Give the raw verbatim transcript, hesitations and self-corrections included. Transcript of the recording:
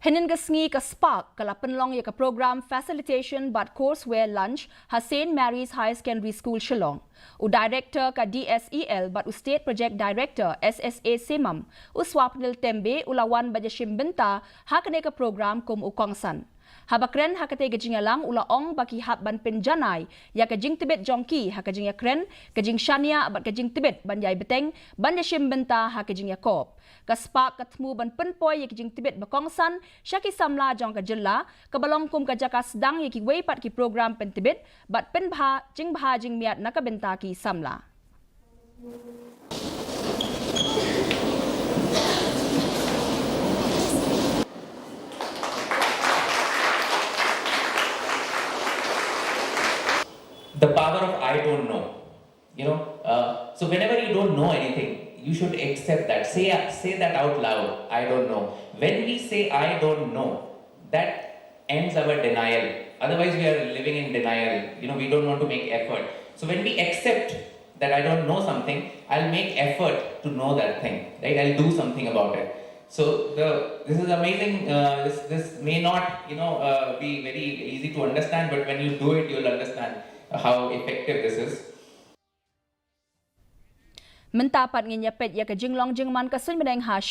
Hynnin ka sngi ka Spark ka la pynlong ïa ka program Facilitation bad Courseware Lunch ha Saint Mary's Higher Secondary School Shillong. U Director ka D S E L bad u State Project Director S S A Semam, u Swapnil Tembe u la wan ban ïashim bynta ha kane ka program kum u kongsan. Haba kren ha katei ka jingïalang u la ong ba ki hap ban pynjanai ïa ka jingtbit jong ki ha ka jingïakren, ka jingshaniah bad ka jingtbit ban ïai bteng, ban ïashim bynta ha ka jingïakop. Ka Spark ka thmu ban pynpoi ïa ki jingtbit ba kongsan sha ki samla jong ka jylla, kaba long kum ka jaka sdang ïa kiwei pat ki program pyntbit bad pynbha jingbha jingmiat na ka bynta ki samla. The power of "I don't know." You know, uh, so whenever you don't know anything, you should accept that. Say, say that out loud, "I don't know." When we say "I don't know," that ends our denial. Otherwise, we are living in denial. You know, we don't want to make effort. So when we accept that I don't know something, I'll make effort to know that thing, right? I'll do something about it. So the this is amazing. Uh, this this may not, you know, uh, be very easy to understand, but when you do it, you'll understand how effective this is. Mynta pat ngin ïa peit ïa ka jinglong jingman ka suiñ bneng ha Shillong.